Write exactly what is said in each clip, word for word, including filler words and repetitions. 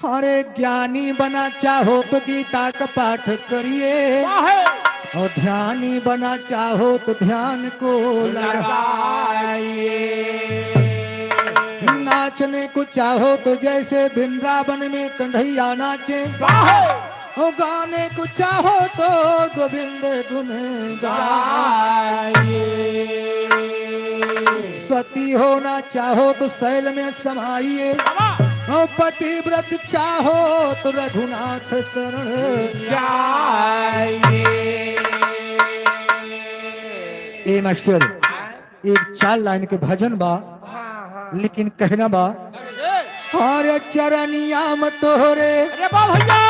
अरे ज्ञानी बना चाहो तो गीता का पाठ करिए, वाह! और ध्यानी बना चाहो तो ध्यान को लगा। लगाइए। नाचने को चाहो तो जैसे वृंदावन में कन्हैया नाचे, वाह! और गाने को चाहो तो गोविंद गुण गाइए। गाइए। सती होना चाहो तो शैल में समाइए, बाबा। और पतिव्रत चाहो तो रघुनाथ शरण जाइए। ए मास्टर, एक चार लाइन के भजन बा, हाँ, हाँ। लेकिन कहना बा, अरे चरनिया में तोहरे, अरे वाह भैया।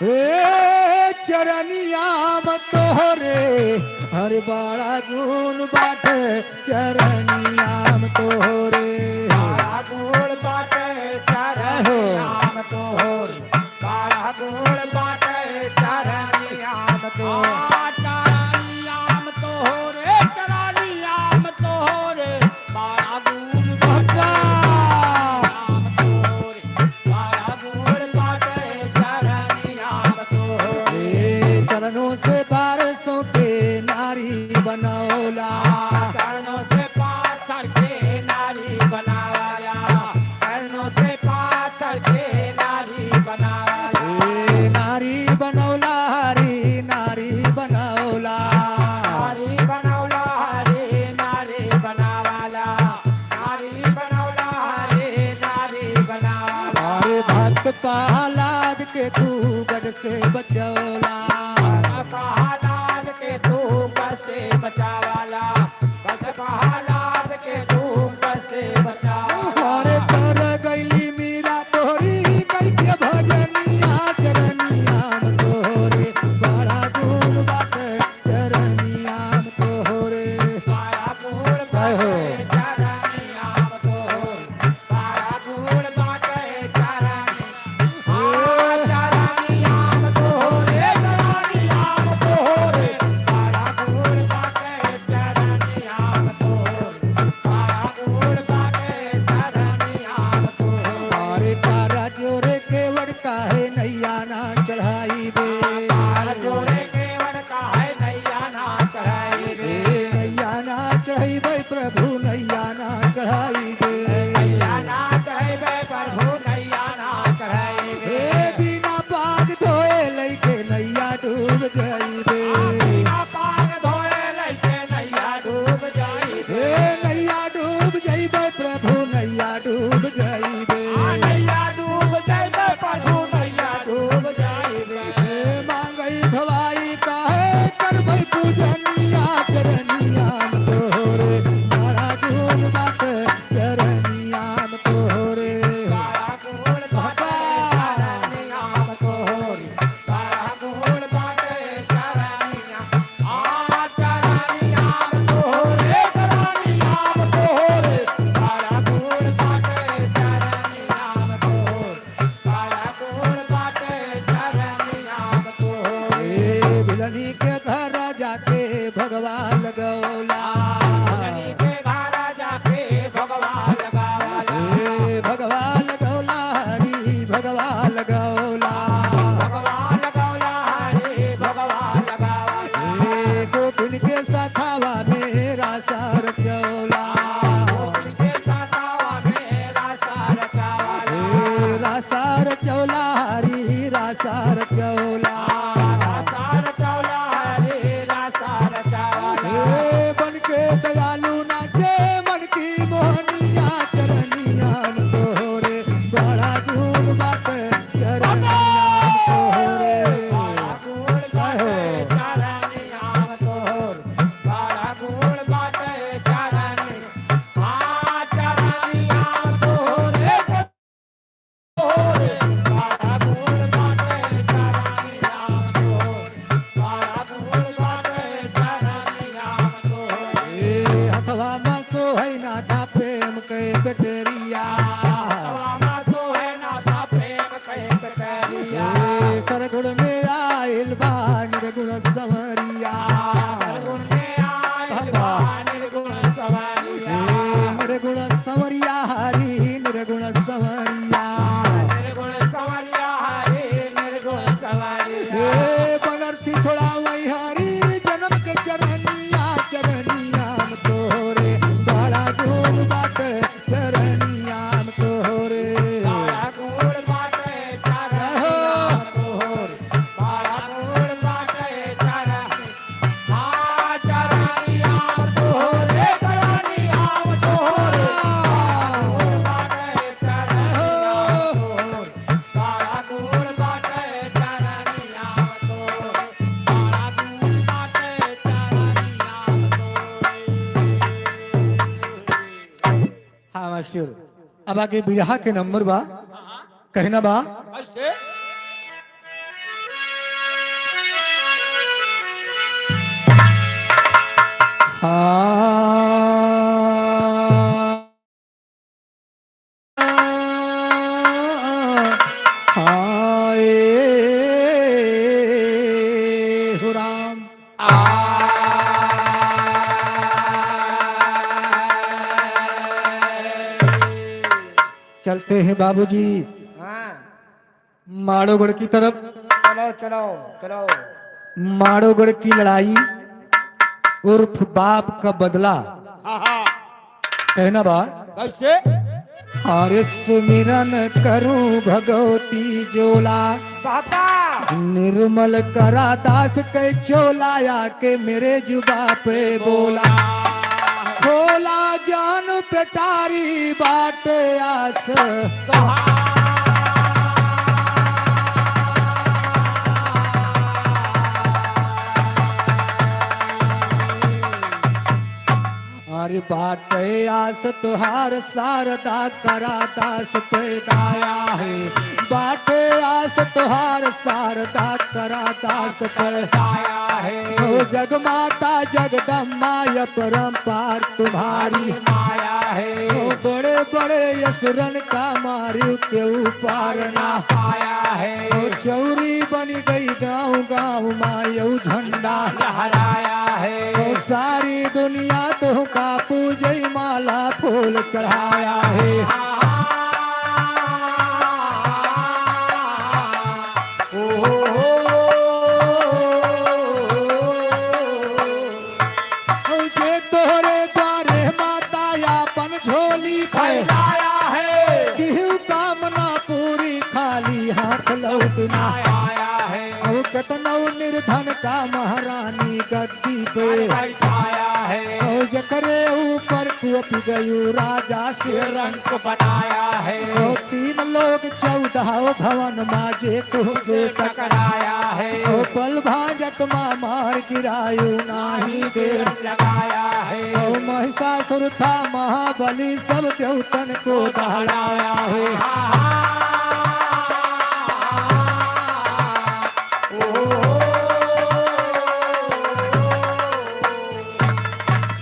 ए चरनिया में तोहरे, अरे बड़ा गुण बाटे चरनिया में तोहरे। बड़ा गुण बाटे चरनिया में तोहरे। बड़ा गुण बाटे चरनिया में तोहरे। आ, चरनिया में तोहरे, चरनिया में तोहरे। बड़ा गुण बाटे चरनिया में तोहरे। बड़ा गुण बाटे चरनिया में तोहरे। ए, चरणों से बारिशों के नारी बनौला। चरणों से पाथर के नारी बनौला। चरणों से पाथर के नारी बनौला। ए, नारी बनौला हरी, नारी बनौला। नारी बनौला हरी, नारी बनौला। नारी बनौला हरी, नारी बनौला। अरे भक्त प्रहलाद के तू गज से बचौला। प्रहलाद के तू गज से बचावाला। भक्त प्रहलाद के तू गज से बचावाला। अरे तर गइली मीरा तोहरी कइके भजनिया चरनिया में तोहरे। बड़ा गुण बाटे चरनिया में तोहरे। बड़ा गुण जय हो। बाटे चरनिया में तोहरे। बड़ा गुण बाटे चरनिया। आ, चरनिया में तोहरे, चरनिया में तोहरे। बड़ा गुण बाटे चरनिया में तोहरे। बड़ा गुण बाटे चरनिया में तोहरे। अरे करा जोरे केवड़ काहे नैया ना चढ़ाइबे। करा जोरे केवड़ काहे नैया ना चढ़ाइबे। ए, नैया ना चढ़ाइबे प्रभु, नैया ना चढ़ाइबे। नैया ना चढ़ाइबे प्रभु, नैया ना चढ़ाइबे। ए, बिना पाग धोए लइके नैया डूब जाइबे। बिना पाग धोए लइके नैया डूब जाइबे। ए, नैया डूब जाइबे प्रभु, नैया डूब जाइबे। आ, नैया डूब जाइबे प्रभु, नैया डूब जाइबे। ए, मांगई धवाई काहे करबई पूजनिया चरनिया में तोहरे। बड़ा गुण बाटे चरनिया में तोहरे। बड़ा गुण बाटे चरनिया में तोहरे। बड़ा गुण बाटे चरनिया। आ, चरनिया में तोहरे, चरनिया में तोहरे। बड़ा गुण बाटे चरनिया में तोहरे। बड़ा गुण बाटे चरनिया में तोहरे। ए, भिलनी के घर जाके भगवा लगौला। भिलनी के घर जाके भगवा लगौला। ए, भगवा लगौला हरी, भगवा लगौला। भगवा लगौला हरी, भगवा लगौला। ए, गोपिन के सथवा में रास रचौला। गोपिन के सथवा में रास रचौला। ए, रास रचौला हरी, रास रचौला। रास रचौला हरी, रास रचौला। ए, बन के दयालु नाचे मन की मोहनिया चरनिया में तोहरे। बड़ा गुण बाटे चरनिया में तोहरे। बड़ा गुण बाटे चरनिया में तोहरे। बड़ा गुण बाटे चरनिया। आ, चरनिया में तोहरे। ए, हथवा मा सोहै नाथा प्रेम के पटेरिया। ए, सरगुण में आइल बा निर्गुण संवरिया। ए, निर्गुण संवरिया हरी, निर्गुण संवरिया। मास्टर, अब आगे बिरहा के नंबर बा, कहना बा। कैसे? हाँ। हाय हो राम। आ। चलते हैं बाबूजी। हाँ। माड़ोगढ़ की तरफ। चलो, चलो, चलो। माड़ोगढ़ की लड़ाई उर्फ बाप का बदला। हाँ, हाँ। कहना बा। कैसे? अरे सुमिरन करूं भगवती जोला। बाबा। निर्मल करा दास के चोला, आके मेरे जुबा पे बोला। खोला ज्ञान पेटारी बाट आस। अरे बाटे आस तुहार शारदा करा दास पे दाया है, बाटे आस तुहार शारदा करा दास पे दाया है। ओ जगमाता जगदम्मा अपरंपार तुम्हारी माया है। ओ बड़े बड़े असुरन का मारियो केहू पार ना पाया है। ओ चौरी बन गई गाँव गाँव मायऊ झंडा लहराया है। ओ सारी दुनिया तोहका पूजई माला फूल चढ़ाया है। ओ हो हो। जे तोहरे द्वारे माता आपन झोली फैलाया है। केहू कामना पूरी खाली हाथ लौट ना आया है। और कतनौ निर्धन का महारानी गद्दी पे बैठाया है। और जकरे ऊपर कोप गयू राजा से रंग बनाया है। और तीन लोक चौदह भवन मा जे तुहसे टकराया है। ओ बल भांजत मा मार गिरायो नाही देर लगाया है। ओ महिषासुर था महाबली सब देवतन को दहलाया है। ओ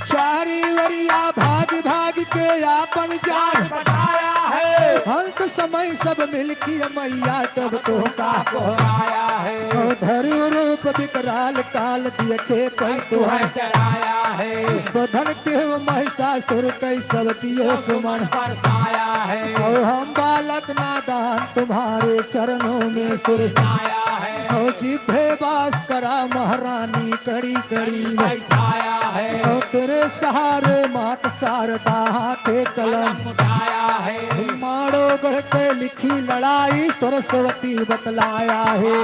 चारी वरिया भाग भाग के आपन जान बताया है। अंत समय सब मिलके मैया तब तोहका कोहराया है। ओ धरु रूप विकराल काल देखे पै तू है डराया है। बधन के महिषासुर कै सब दियो सुमन बरसाया है। और हम बालक नादान तुम्हारे चरणों में सुर आया है। और जिभे बास करा महारानी कड़ी कड़ी में बैठाया है। और तेरे सहारे मात शारदा हाथे कलम उठाया है। माड़ो गढ़ के लिखी लड़ाई सरस्वती बतलाया है।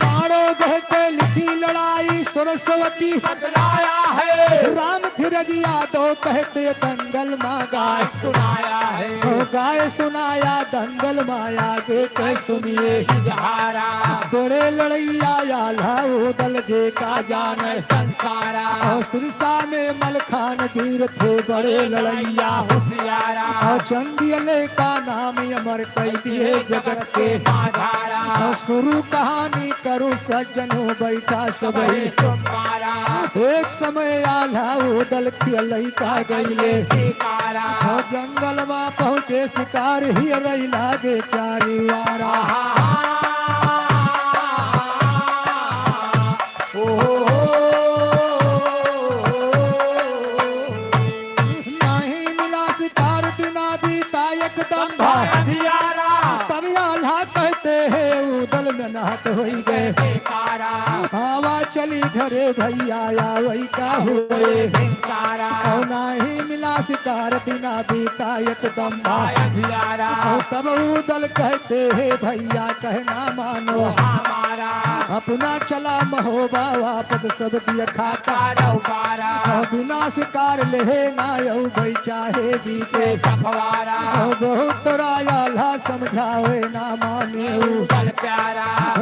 माड़ो गढ़ के लिखी लड़ाई सरस्वती बतलाया है। राम धीरज यादव कहते दंगल मा गाय सुनाया है। ओ गाय सुनाया दंगल मा आगे के सुनिए इजहारा। बड़े लड़ैया आल्हा उदल जे का जाने संसारा। ओ सिरसा में मलखान वीर थे बड़े लड़ैया होशियारा। ओ चंदियले का नाम अमर कई दिए जगत के माधारा। ओ शुरू कहानी करू सज्जनो बैठा सबही तुम्हारा। एक समय आल्हा उदल के लइका गइले शिकारा। ओ जंगल मा पहुँचे शिकार हियरई लागे चारी वारा। ओ हो हो। नहीं मिला शिकार दिना बीता एकदम अंधारा। तब आल्हा कहते हैं उदल में नहत होई गए। आवा चली घरे भैया आवई का हुए। और नाही मिला शिकार दिना बीता एकदम अंधारा। और तब उदल कहते हैं भैया कहना मानो। अपना चला महोबा वापस सब दिया खाता। अब बिना शिकार लेहे ना अउबै चाहे बीते। अब बहुत तोरा आल्हा समझावे ना माने उ।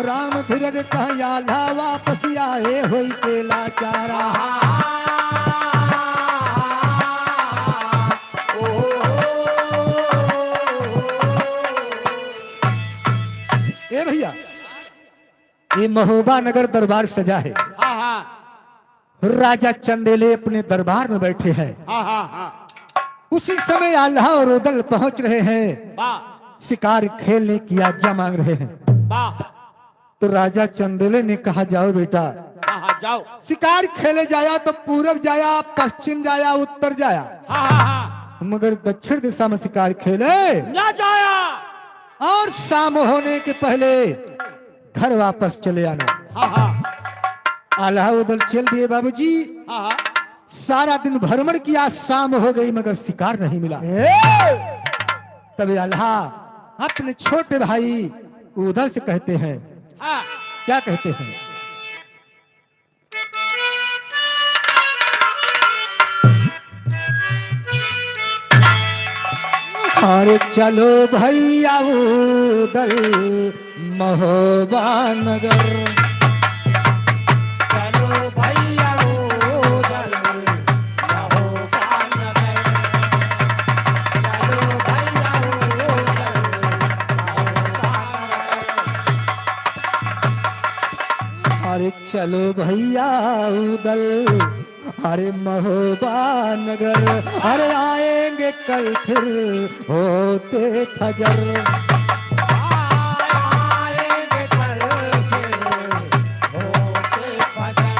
राम धीरज कह आल्हा वापस आए होई के लाचारा। ए भैया, ये महोबा नगर दरबार सजा है। हाँ, हाँ। राजा चंदेले अपने दरबार में बैठे हैं। हाँ, हाँ, हाँ। उसी समय आल्हा और उदल पहुंच रहे हैं। वाह। शिकार खेलने की आज्ञा मांग रहे हैं। वाह। तो राजा चंदेले ने कहा, "जाओ बेटा, हाँ, हाँ, जाओ। शिकार खेले जाया तो पूरब जाया, पश्चिम जाया, उत्तर जाया, हाँ, हाँ, हाँ। मगर दक्षिण दिशा में शिकार खेले ना जाया।" और शाम होने के पहले घर वापस चले आना। हाँ, हाँ। आल्हा उदल चल दिए बाबूजी। हाँ, हाँ। सारा दिन भ्रमण किया, शाम हो गई मगर शिकार नहीं मिला। ए! तब आल्हा अपने छोटे भाई उदल से कहते हैं, हाँ। क्या कहते हैं? अरे चलो भैया उदल महोबा नगर। चलो भैया उदल महोबा नगर। चलो भैया उदल महोबा नगर। अरे चलो भैया उदल, अरे महोबा नगर, अरे आएंगे कल फिर होते फजर। आएंगे कल फिर होते फजर।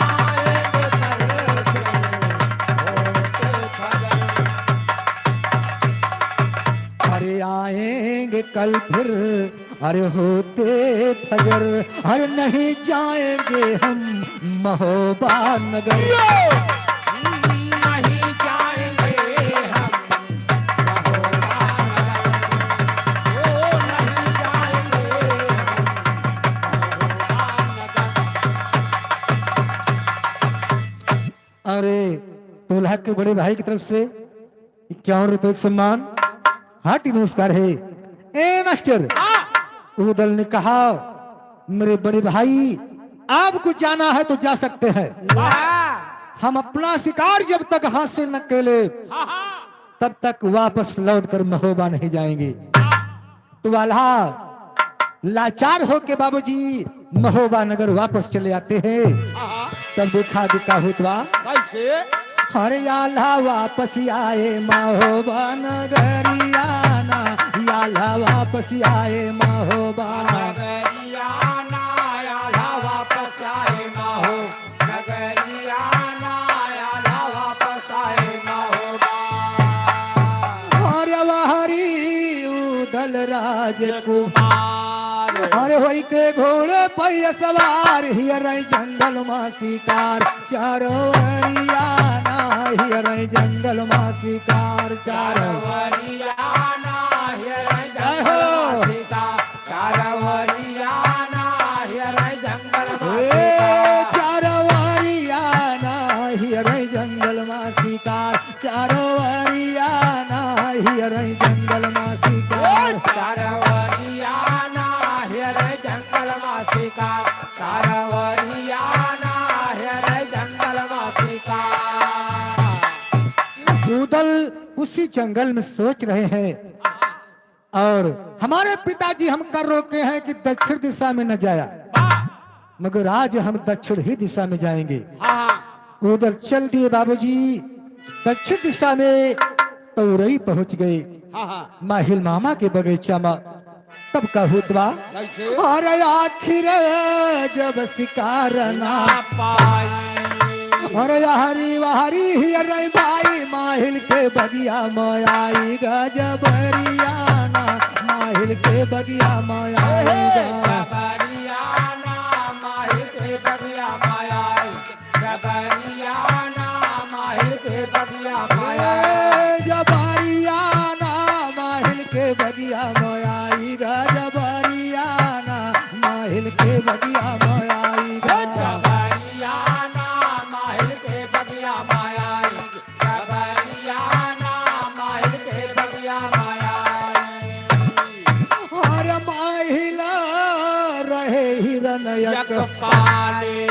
आएंगे कल फिर होते फजर। अरे आएंगे कल फिर अरे होते फजर, अरे नहीं जाएंगे हम महोबा नगर। नहीं जाएंगे हम महोबा नगर। ओ, नहीं जाएंगे हम महोबा नगर। अरे, दुल्हा के बड़े भाई की तरफ से इक्यावन रुपए का सम्मान, हार्टी नमस्कार है। ए मास्टर, हाँ। उदल ने कहा, "मेरे बड़े भाई, आपको जाना है तो जा सकते हैं। वाह। हम अपना शिकार जब तक हासिल न कर ले, हाँ, हाँ। तब तक वापस लौट कर महोबा नहीं जाएंगे।" तो आल्हा लाचार होके बाबूजी महोबा नगर वापस चले आते हैं। हाँ। तब देखा कि का होत बा। कैसे? अरे आल्हा वापस आए महोबा नगरिया ना, आल्हा वापस आए महोबा। नगरिया ना, आल्हा वापस आए महो नगरिया ना आया ना वापस आए महोबा। अरे वाह रे उदल राजकुमार। कुमार। अरे होई के घोड़े पे सवार, हियरै जंगल मा शिकार, चारो ओरिया ना हियरै जंगल मा शिकार, चारो चारो ओरिया ना हियरै जय हो। जंगल मा शिकार। चारवरिया ना हेरे जंगल मा ए, शिकार। चारवरिया ना हेरे जंगल मा शिकार। चारवरिया ना हेरे जंगल मा शिकार। ए, चारवरिया ना हेरे जंगल मा शिकार। चारवरिया ना हेरे जंगल मा शिकार। उदल उसी जंगल में सोच रहे हैं। और हमारे पिताजी हमका रोके हैं कि दक्षिण दिशा में न जाया, वाह। मगर आज हम दक्षिण ही दिशा में जाएंगे। हाँ, हाँ। उधर चल दिए बाबूजी दक्षिण दिशा में, तो उरई पहुंच गए। हाँ, हाँ। माहिल मामा के बगीचा में। तब का होत बा? कैसे? अरे आखिर जब शिकार ना ना पाई। अरे हरी हरी हियरै भाई, माहिल के बगिया में आई गजबरिया ना, माहिल के बगिया में आई गा। जबरिया ना, माहिल के बगिया में आई। जबरिया ना, माहिल के बगिया में आई। ए, जबरिया ना, माहिल के बगिया में आई गा, जबरिया ना, पाले।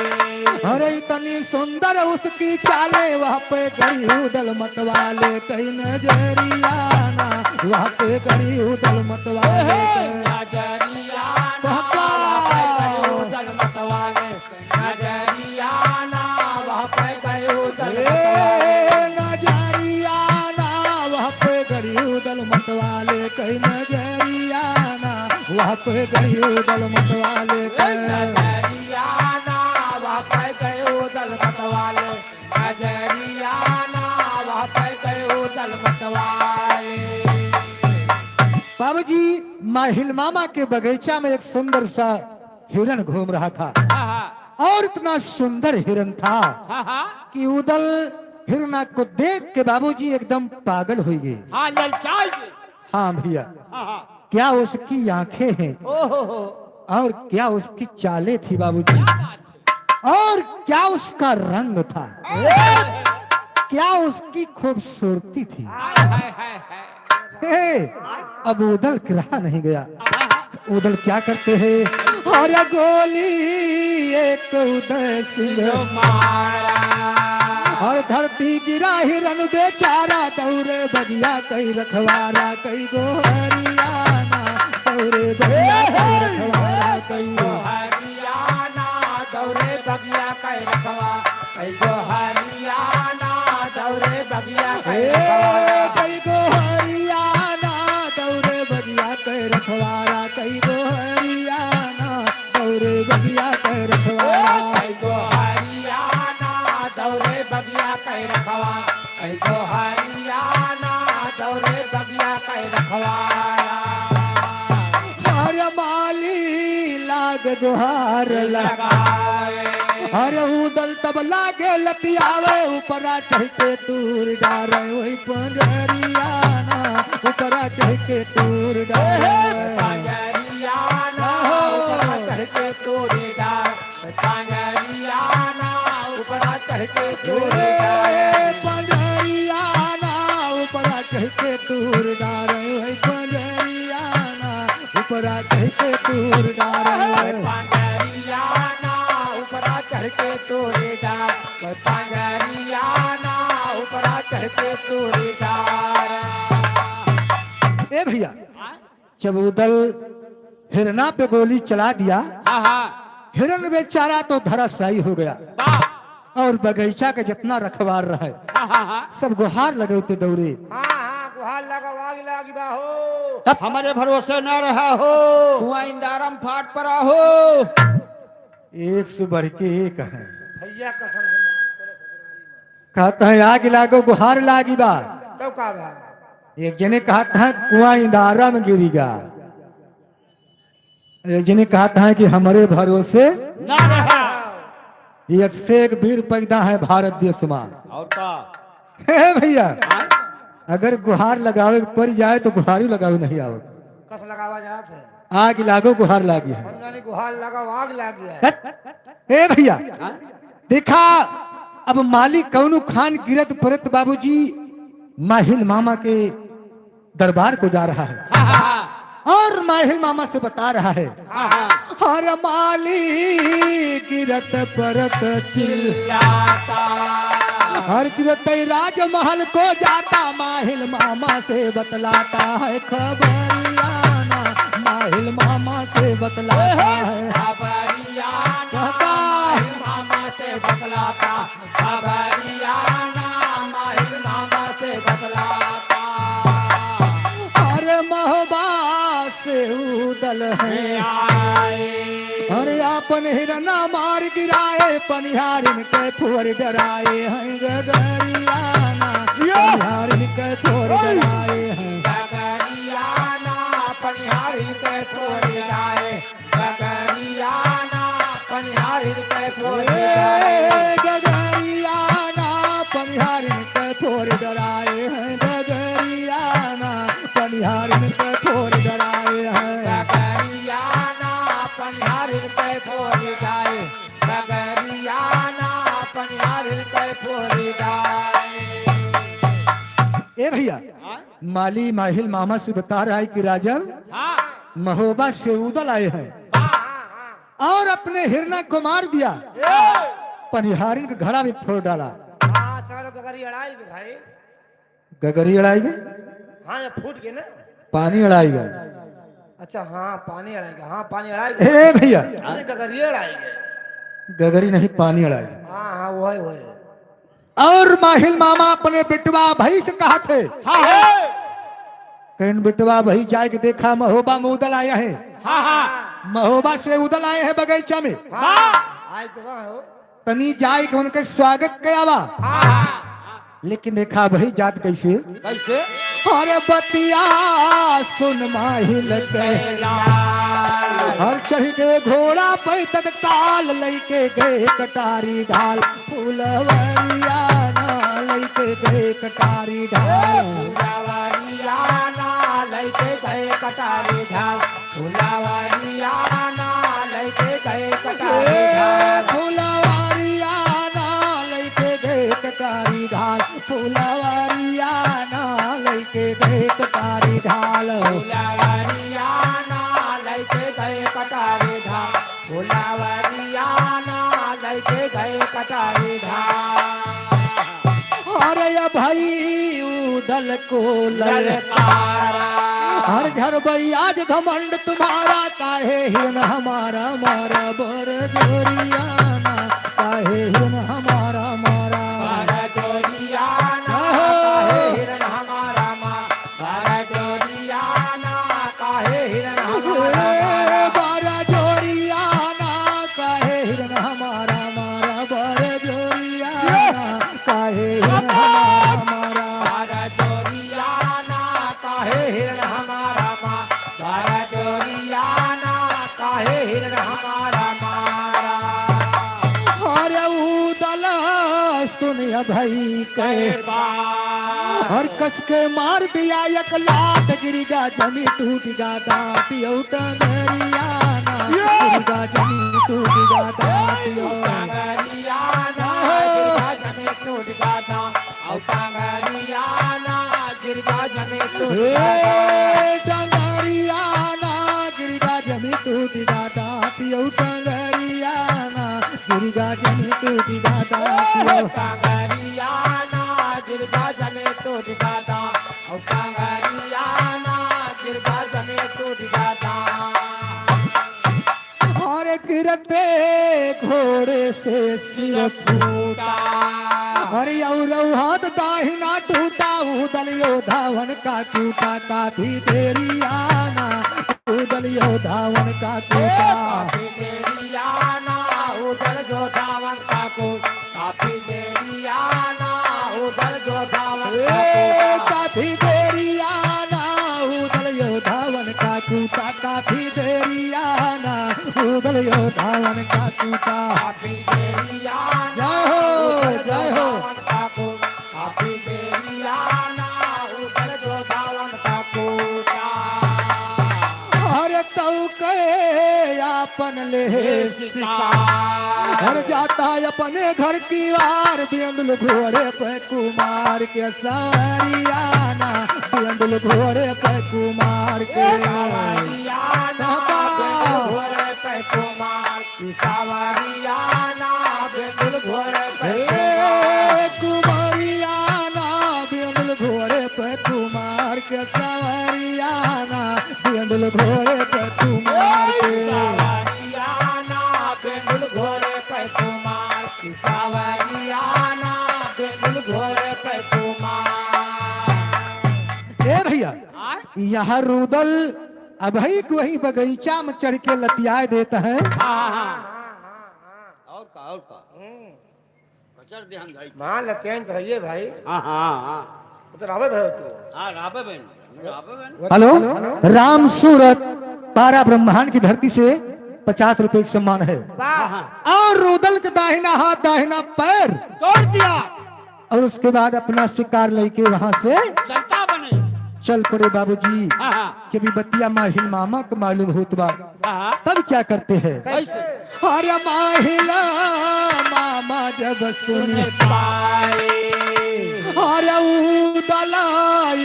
अरे इतनी सुंदर उसकी चाले, वह पे गड़ी उदल मतवाले, कई नजरिया ना, वह पे गड़ी उदल मतवाले, कई नजरिया ना, पापा। वह पे गड़ी उदल मतवाले, नजरिया ना, वह पे गड़ी उदल ए, मतवाले। नजरिया ना, वह पे गड़ी उदल मतवाले, कई नजरिया ना, वह पे गड़ी उदल मतवाले, कई नजरिया ना, वह पे गड़ी उदल मतवाले, नजरिया ना, वह पे गड़ी उदल मतवाले। बाबूजी, माहिल मामा के बगीचा में एक सुंदर सा हिरन घूम रहा था। हाँ, हाँ। और इतना सुंदर हिरन था हाँ, हाँ। कि उदल हिरना को देख के बाबूजी एकदम पागल हो गए। हाँ, ललचाई गए। हाँ भैया। हाँ, हाँ। क्या उसकी आंखें हैं ओहो हो। और क्या उसकी चालें थी बाबूजी, क्या बात है। और क्या उसका रंग था, ओहो। क्या उसकी खूबसूरती थी। हाय, हाय, हाय, हाय। हे, अब उदल के रहा नहीं गया। उदल क्या करते हैं? अरे गोली एक उदय सिंह मारा। और धरती गिरा हिरन बेचारा, दौरे बगिया कई रखवारा, कई गोहरियाना, दौरे बगिया कई रखवारा, कई गोहरियाना, दौरे बगिया कई रखवारा। कई गोहरियाना दौरे बगिया कई ए, रखवारा। कई गोहरियाना दौरे बगिया कई रखवारा, कई गोहरियाना दौरे बगिया कई रखवारा। ए, कई गोहरियाना दौरे बगिया कई रखवारा, कई गोहरियाना दौरे बगिया कई रखवारा। हर माली लाग गुहार लगावे। अरे उदल तब लागे लतियावे, ऊपरा चढ़ के तूर डारे, वही पंजरियाना, ऊपरा चढ़ के तूर डारे। पंजरियाना, आहो। ऊपरा चढ़ के तूर डारे, पंजरियाना, ऊपरा चढ़ के तूर डारे। पंजरियाना, ऊपरा चढ़ के तूर डारे, वही पंजरियाना, ऊपरा चढ़ के तूर डारे। पंजरियाना, ऊपरा चढ़ के तूर डारे, पंजरियाना, ऊपरा चढ़ के तूर डारे। ए भैया, जब उदल हिरना पे गोली चला दिया, हाँ, हाँ। हिरन बेचारा तो धराशायी हो गया। वाह। और बगीचा के जितना रखवार रहे, हाँ, हाँ, हाँ। सब गुहार लगौते दौरे। हाँ, हाँ, गुहार लगावा आग लागी बा हो। तब हमरे भरोसे ना रहा हो। कुआं इंदारम फाट पड़ा हो। एक से बढ़ के एक है। भैया कसम से मार। कहत हैं आग लागो गुहार लागी बा। तो का बा? एक जने कहत हैं कुआं इंदारम गिरी गा। एक जने कहत हैं कि हमरे भरोसे ना रहा। एक से एक वीर पैदा है भारत देश मा। और का? हे भैया, हाँ? अगर गुहार लगावे के पड़ जाए तो गुहारी लगावे नहीं आवत। कस लगावा जात है। आग लागो गुहार लागी है। हम जानी गुहार लगाओ आग लागी है। हट। ए भैया, हाँ? देखा, अब माली कौनो खान गिरत परत बाबूजी माहिल मामा के दरबार को जा रहा है। हाँ, हाँ, हाँ। और माहिल मामा से बता रहा है, हाँ, हाँ। हर माली गिरत परत चिल्लाता। चिल्लाता। हर गिरत राजमहल को जाता, माहिल मामा से बतलाता है खबरियाना, माहिल मामा से बतलाता है। खबरियाना, पापा। माहिल मामा से बतलाता। खबरियाना माहिल मामा से बतलाता। अरे महोबा से उदल है। आए। अरे आपन हिरना मार गिराए, पनिहारिन के फोर डराए हैं गगरियाना। यो। पनिहारिन के फोर ओए। डराए हैं। गगरियाना पनिहारिन के फोर डराए। गगरियाना पनिहारिन के फोर ए, डराए। गगरियाना पनिहारिन के फोर डराए हैं, गगरियाना पनिहारिन के फोर डराए हैं। गगरियाना पनिहारिन के फोर डराए, गगरियाना पनिहारिन के फोर डराए। ए भैया, हाँ? माली माहिल मामा से बता रहा है कि राजन हाँ। महोबा से उदल आए हैं। हाँ, हाँ, हाँ। और अपने हिरना को मार दिया, ए! पनिहारिन के घड़ा में फोड़ डाला। हाँ, सालो गगरी अड़ाई गए भाई। गगरी अड़ाई गए? हाँ, ये फूट गए ना। पानी अड़ाई गए। अच्छा, हाँ, पानी अड़ाई गए। हाँ, पानी अड़ाई गए। ए भैया। अरे, गगरी अड़ाई गए। गगरी नहीं, पानी अड़ाई गए। हाँ, हाँ, वही, वही। और माहिल मामा अपने बिटवा भाई से कहत है। हाँ, हाँ। कहिन बिटवा भाई जाए के देखा, महोबा में उदल आया है। हाँ, हाँ। महोबा से उदल आए हैं बगीचा में। हाँ। आए तो वहाँ हो। तनी जाए के उनके स्वागत के आवा। हाँ, हाँ। लेकिन देखा भाई जात कैसे? कैसे? अरे बतिया सुन माहिल के। और चढ़ के घोड़ा पे तत्काल लइके गए कटारी ढाल। फुलवरिया ना लइके गए कटारी ढाल। फुलवरिया ना लइके गए कटारी ढाल। फुलवरिया ना लइके गए कटारी ए, ढाल। फुलवरिया ना लइके गए कटारी ढाल। फुलवरिया ना लइके गए कटारी ढाल। फुलवरिया ना लइके गए कटारी ढाल। फुलवरिया ना लइके गए कटारी ढाल। अरे या भाई उदल को लल ललकारा। हर झर भाई आज घमंड तुम्हारा, काहे हिरन हमारा मारा बर जोरियाना, काहे हिरन हमारा मारा। बर जोरियाना, आहो। काहे हिरन हमारा मारा। बर जोरियाना, काहे हिरन हमारा ए, मारा। बर जोरियाना, काहे हिरन हमारा मारा। बर जोरियाना, काहे हिरन हमारा मारा। बर जोरियाना, काहे हिरन हमारा मारा। बर जोरियाना, काहे हिरन हमारा मारा। अरे उदल सुनिया भाई के। कहे बा। और कस के मार दिया एक लात, गिरिगा जमी टूटिगा दाँत, यो टंगरियाना, यो। गिरिगा जमी टूटिगा दाँत, यो। टंगरियाना, आहो। गिरिगा जमी टूटिगा दाँत, औ टंगरियाना, गिरिगा जमी टूटिगा दाँत। ए, टंगरियाना, गिरिगा जमी टूटिगा दाँत, यो टंगरियाना, गिरिगा जमी टूटिगा दाँत, यो। टंगरियाना, गिरिगा जमी टूटिगा दाँत, औ टंगरियाना, गिरिगा जमी टूटिगा दाँत। अरे गिरते घोड़े से सिर फूटा। अरे औ हाथ दाहिना टूटा, उदल यो धावन का टूटा, काफी देरियाना, उदल यो धावन का टूटा। काफी देरियाना, उदल यो धावन का टूटा। काफी देरियाना, उदल यो धावन का ए, टूटा। काफी देरियाना, उदल यो धावन का टूटा। काफी देरियाना, उदल यो धावन का टूटा। काफी देरियाना, जय हो, उदल यो जय हो। धावन का टूटा। काफी देरियाना, उदल यो धावन का टूटा। अरे तौ के आपन ले शिकार। हर जाता है अपने घर की वार, बेंदुल घोड़े पे कुमार के सवारियाना, बेंदुल घोड़े पे कुमार के। ए सवारियाना, बाबा। बेंदुल घोड़े पे कुमार की सवारियाना, बेंदुल घोड़े पे ए कुमार। कुमारियाना, बेंदुल घोड़े पे कुमार के सवारियाना, बेंदुल घोड़े पे कुमार के। सवारियाना, बेंदुल घोड़े पे कुमार, सवारियाना, बेंदुल घोड़े पे कुमार। ए भैया, हाँ? यहाँ रुदल अबही के वही बगीचा में चढ़ के लतियाए देत है। हाँ, हाँ, हाँ। और का, और का? हम्म। कचर देहन भाई। माँ लतियाइन तो है ये भाई। हाँ, हाँ, हाँ। वो तो रावे भाई हो तू। हाँ, रावे बहन। रावे बहन। हेलो, हेलो। राम सूरत, पारा ब्रह्मांड की धरती से पचास रुपए का सम्मान है। वाह। और रुदल के दाहिना हाथ, दाहिना पैर तोड़ दिया। और उसके बाद अपना शिकार लेके वहां से चलता बने। चल पड़े बाबूजी। हाँ, हाँ। जब ई बतिया माहिल मामा के मालूम होत बा, हाँ, हाँ। तब क्या करते हैं? कैसे? अरे माहिला मामा जब सुन सुन पाए। अरे उदला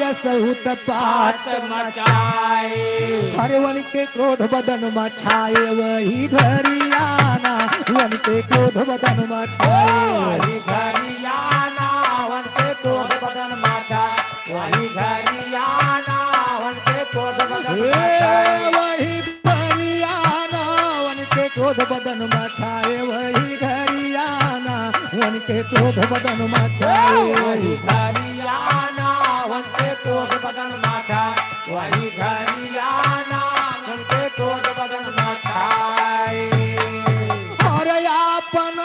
बहुत पात मचाए। अरे वन के क्रोध बदन मा छाए वही घरियाना, वन के क्रोध बदन मा छाए। वही घरियाना, वन के क्रोध बदन मा छाए, वही घरियाना, वन के क्रोध बदन मा ए, छाए। वही घरियाना, वन के क्रोध बदन मा छाए, वही घरियाना, वन के क्रोध बदन मा छाए। वही घरियाना, वन के क्रोध बदन मा छाए, वही घरियाना, वन के क्रोध बदन मा छाए। अरे आपन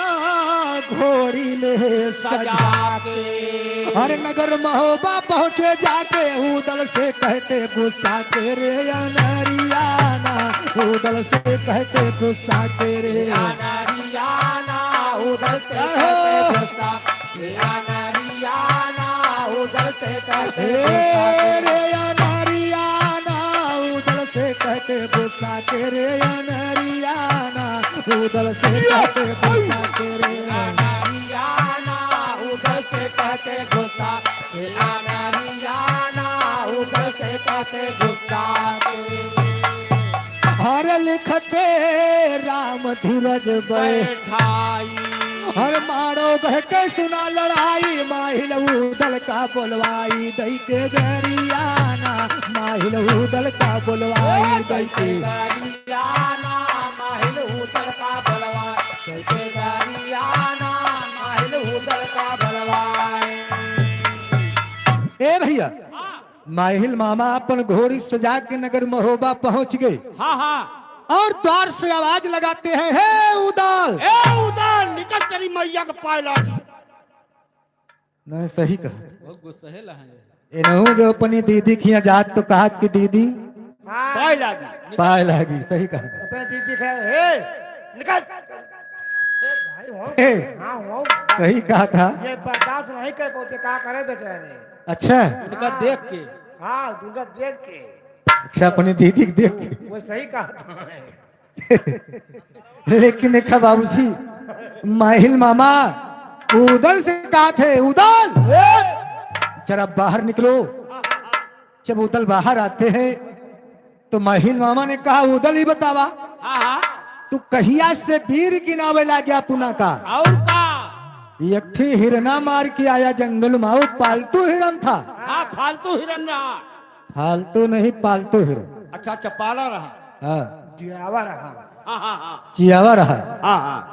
घोड़ी ले सजा सजा के। अरे नगर महोबा पहुँचे जाके, उदल से कहते गुस्सा के रे अनरियाना, उदल से कहते गुस्सा के रे। अनरियाना, उदल से अहो। कहते गुस्सा के अनरियाना, उदल से कहते ए गुस्सा के। रे अनरियाना, उदल से कहते गुस्सा के रे अनरियाना, उदल से कहते गुस्सा के रे। अनरियाना, उदल से कहते गुस्सा के अनरियाना, उदल से कहते गुस्सा के। हर लिखते राम धीरज बै बैठाई। हर मारो बहके सुना लड़ाई, माहिल उदल का बोलवाई, दई के गरियाना, माहिल उदल का बोलवाई, दई के गरियाना, माहिल उदल का बोलवाई, दई के गरियाना, माहिल उदल का बोलवाई। ए भैया, हाँ। माहिल मामा अपन घोड़ी सजा के नगर महोबा पहुँच गए। हाँ, हाँ। और द्वार से आवाज लगाते हैं, "हे उदल!" ए उदल, निकल, तेरी मैया के पाय लागी। नहीं, सही कहा। बहुत गुस्सा है लहा ये। इनहू जो अपनी दीदी के यहाँ जात तो कहत कि दीदी हाँ। पाय लागी। पाय लागी, सही कहा। अपने दीदी के, "हे, निकल।" भाई हो, हे। हाँ, हो। सही कहा था। ये बर्दाश्त नहीं कर पाते, का करे बेचारे। अच्छा। उनका हाँ। देख के। हाँ, उनका देख के। अच्छा, अपनी दीदी के देख के। वो सही कहा था। लेकिन देखा बाबूजी, माहिल मामा उदल से कहा थे, "उदल, जरा बाहर निकलो।" जब उदल बाहर आते हैं, तो माहिल मामा ने कहा, "उदल ही बतावा, हाँ, हाँ। तू कहिया से बीर गिनावे लाग्या अपना का?" और का? एक ठी हिरना मार के आया जंगल मा, वो पालतू हिरन था। हाँ, फालतू हिरन रहा। फालतू नहीं, पालतू हिरन। अच्छा, अच्छा, पाला रहा। हाँ। जियावा रहा। हाँ, हाँ, हाँ। जियावा रहा। हाँ, हाँ।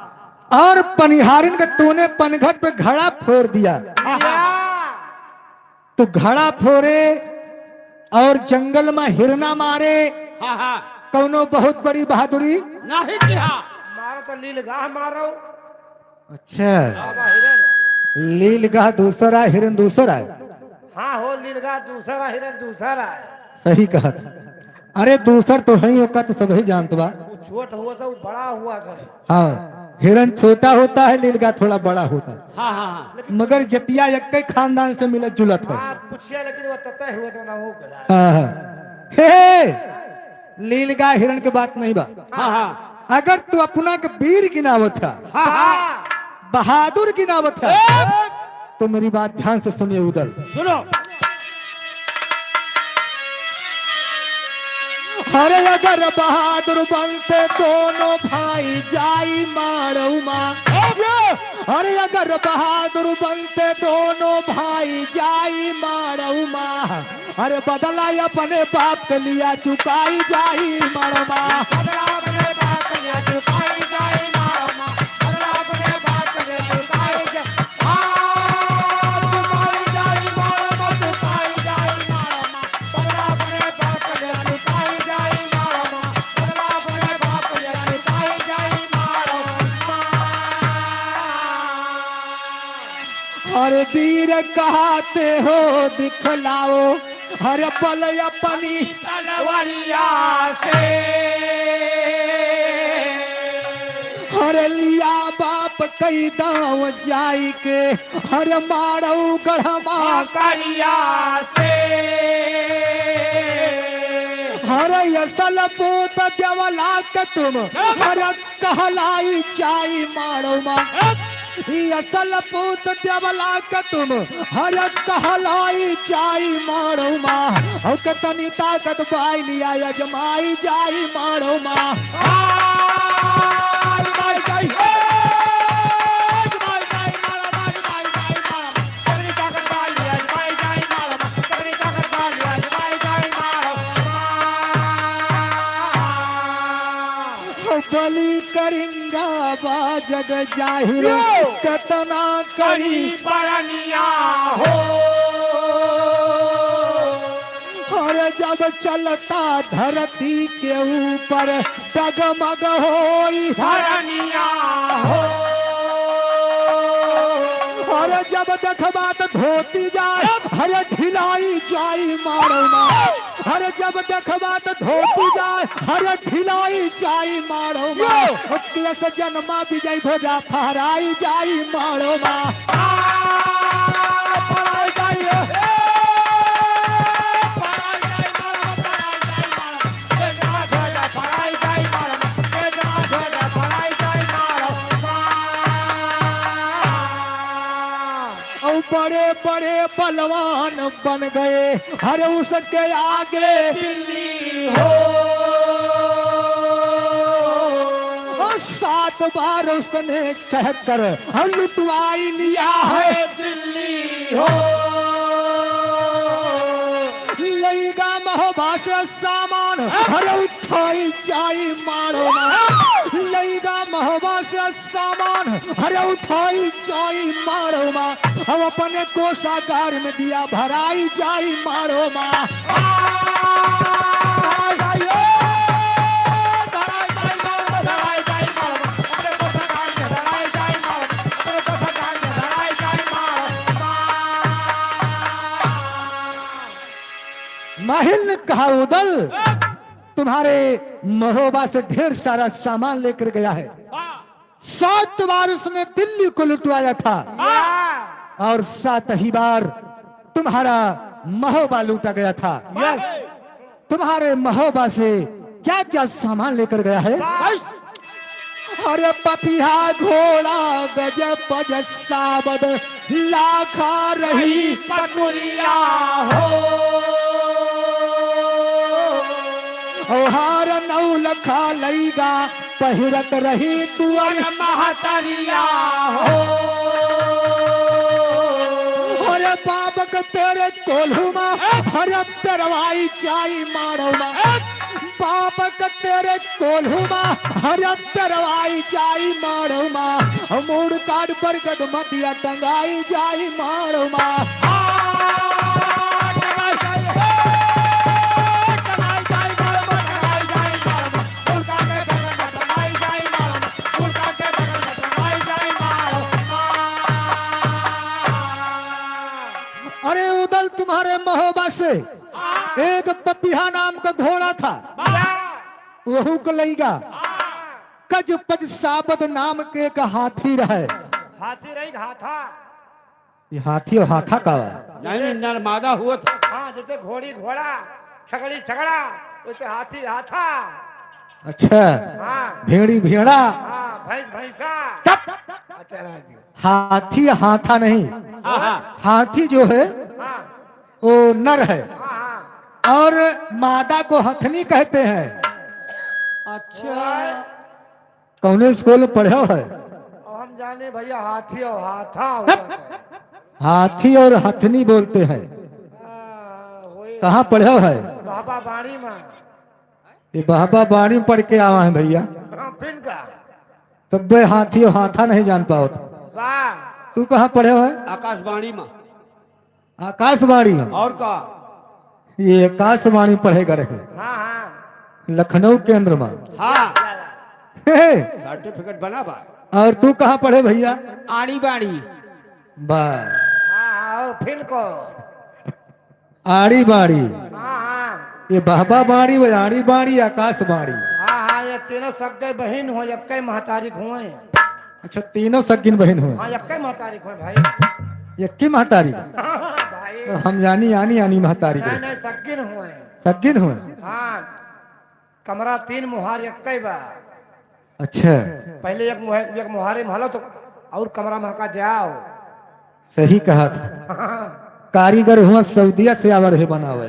और पनिहारिन के तूने पनघट पे घड़ा फोर दिया। हाँ, हाँ। या। तो घड़ा फोरे और जंगल मा हिरना मारे, हाँ, हाँ। कौनो बहुत बड़ी बहादुरी? नहीं किया। मारा तो लीलगाह मारो। अच्छा। बाबा हिरन। लीलगाह दूसर आए, हिरन दूसर आए। हाँ हो, लीलगाह दूसर आए, हिरन दूसर आए। सही कहा था। अरे दूसर तो है ही, ओका तो सबही जानत बा। वो छोट हुआ था, वो बड़ा हुआ था। हाँ, हिरन छोटा होता है, लीलगाह थोड़ा बड़ा होता है। हाँ, हाँ, हाँ। लेकिन मगर जतिया एक्के खानदान से मिलत जुलत है। हाँ, पूछिए, लेकिन वो ततय हुआ तो ना हो गया। हाँ, हाँ। हे, हे, लीलगाह हिरन के बात नहीं बा। हाँ, हाँ। अगर तू अपना के बीर गिनावत है, हाँ, हाँ। बहादुर गिनावत है, ए! तो मेरी बात ध्यान से सुनिए उदल। सुनो। अरे अगर बहादुर बनते दोनों भाई जाई माड़ऊ मा। अरे अगर बहादुर बनते दोनों भाई जाई माड़ऊ मा। अरे बदला अपने बाप के लिया चुकाई जाई माड़ऊ मा। बदला अपने बाप के लिया चुकाई जाई माड़ऊ मा। बदला अपने बाप के लिया चुकाई जा-, हाँ, चुकाई जाई माड़ऊ मा, चुकाई जाई माड़ऊ मा। बदला अपने बाप के लिया चुकाई जाई माड़ऊ मा। बदला अपने बाप के लिया चुकाई जाई माड़ऊ मा। अरे बीर कहाते हो दिखलाओ, अरे बल अपनी तलवरिया से। अरे लिया बाप कई दाव जाई के, अरे माड़ऊ गढ़मा करिया से। अरे असल पूत देवला के तुम, अरे कहलाई जाई माड़ऊ मा। ई असल पूत देवला के तुम हर कहलाई जाई मारो माँ। औ के तनी ताकत बाई लिया अजमाई जाई मारो माँ। बलि करिंगा बा जग जाहिर, यो! कतना करी करी बरनिया हो। अरे जब चलता धरती के ऊपर डगमग होई धरनिया हो। अरे जब देखबा त धोती जाए, अरे ढिलाई जाई मारो माँ। अरे जब देखबा त धोती जाए, अरे ढिलाई जाई मारो माँ। यो! ओ केस जनमा विजय ध्वजा फहराई जाई मारो माँ। आ, फहराई जाई, ए, फहराई जाई मारो, फहराई जाई मारो। जय जय ध्वजा फहराई जाई मारो, जय जय ध्वजा फहराई जाई मारो। औ बड़े बड़े बलवान बन गए, अरे उसके आगे दिल्ली हो। और सात बार उसने चढ़कर और लुटवाई लिया है दिल्ली हो। लइगा महोबा से सामान, अरे उठाई जाई मारो माँ। लइगा महोबा से सामान, अरे उठाई जाई मारो माँ। अब अपने कोषागार में दिया भराई जाई मारो माँ। माहिल ने कहा, उदल, तुम्हारे महोबा से ढेर सारा सामान लेकर गया है। सात बार उसने दिल्ली को लुटवाया था। और सात ही बार तुम्हारा महोबा लूटा गया था। तुम्हारे महोबा से क्या क्या सामान लेकर गया है? अरे पपिहा घोड़ा गज पज साबद लाखा रही पकुरिया हो। ओ हार नौ लखा लइगा पहिरत रही तुअर महतरिया हो। अरे बाबक तेरे कोल्हुमा, अरे पेरवाई जाई माड़ोमा। बाबक तेरे कोल्हुमा, अरे पेरवाई जाई माड़ोमा। मूड़ काट बरगद मतिया टंगाई जाई माड़ोमा। अरे उदल तुम्हारे महोबा से एक पपिहा नाम का घोड़ा था, वहू को लइगा। कज पज साबद नाम के एक हाथी रहे। हाथी रही, हाथा। ये हाथी और हाथा का है? नहीं, नहीं, नरमादा हुआ था। हाँ, जैसे घोड़ी घोड़ा, छगड़ी छगड़ा, वैसे हाथी हाथा। अच्छा। हाँ। भेड़ी भेड़ा। हाँ, भैंस भैंसा। चुप। अच्छा, रह दियो। हाथी हाथा नहीं। हाँ, हाँ। हाथी जो है, हाँ। वो नर है। हाँ, हाँ। और मादा को हथनी कहते हैं। अच्छा। कौने स्कूल में पढ़े हो है? और हम जाने भैया, हाथी और हाथा होता है। हाथी और हथनी बोलते हैं। हाँ, वही। कहाँ पढ़े हो है? बाबा बाड़ी में। ये बाबा बाड़ी में पढ़ के आवा है भैया। हाँ, फिर का? तब बे हाथी और हाथा नहीं जान पाओ तो। वाह। तू कहाँ पढ़े हो है? आकाशवाणी में। आकाशवाणी में। और का? ये आकाशवाणी पढ़े करे है। हाँ, हाँ। लखनऊ केंद्र में। हाँ। हे, हे। सर्टिफिकेट बना बा। और तू कहाँ पढ़े भैया? आड़ी बाड़ी। बा। हाँ, हाँ, और फिर को? आड़ी बाड़ी। हाँ, हाँ। ये बाबा बाड़ी, वो आड़ी बाड़ी, आकाशवाणी। हाँ, हाँ, ये तीनों सग्गे बहिन हो, यक्के महतारी हुए। अच्छा, तीनों सग्गिन बहिन हुए। हाँ, यक्के महतारी हुए भाई। यक्के महतारी? हाँ, भाई। तो हम जानी आनी आनी महतारी के। नहीं, नहीं, सग्गिन हुए। सग्गिन हुए? हाँ, कमरा तीन मुहार यक्के बा। अच्छा। पहले एक मुहे-, एक मुहारे में हलो तो और कमरा महका जाओ। सही कहा था। कारीगर हुआ सऊदिया से आवर है बनावे।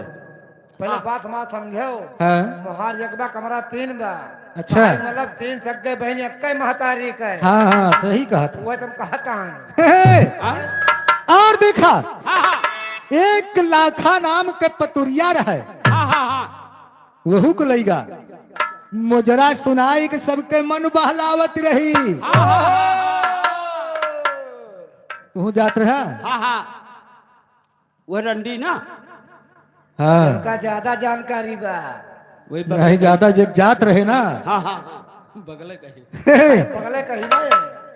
पहले बात हमार समझो। हाँ। मोहार एक बा, कमरा तीन बा। अच्छा। भाई मतलब तीन सक्के बहिन एक्के महतारी के। हाँ, हाँ, सही कहा था। वह तुम कहता है। हे, हे। हाँ? और देखा, हाँ, हाँ। एक लाखा नाम के पतुरिया रहे। हाँ, हाँ, हाँ। वहू को लइगा। मुजरा सुनाई के सबके मन बहलावत रही। हाँ, हाँ, हाँ। तू जात रहा? हाँ, हाँ। वह रंडी ना? हाँ। उनका ज्यादा जानकारी बा। वही बगल नहीं, कहीं। ज्यादा जे जात रहे ना। हाँ, हाँ, हाँ। बगले कहीं। बगले कहीं ना।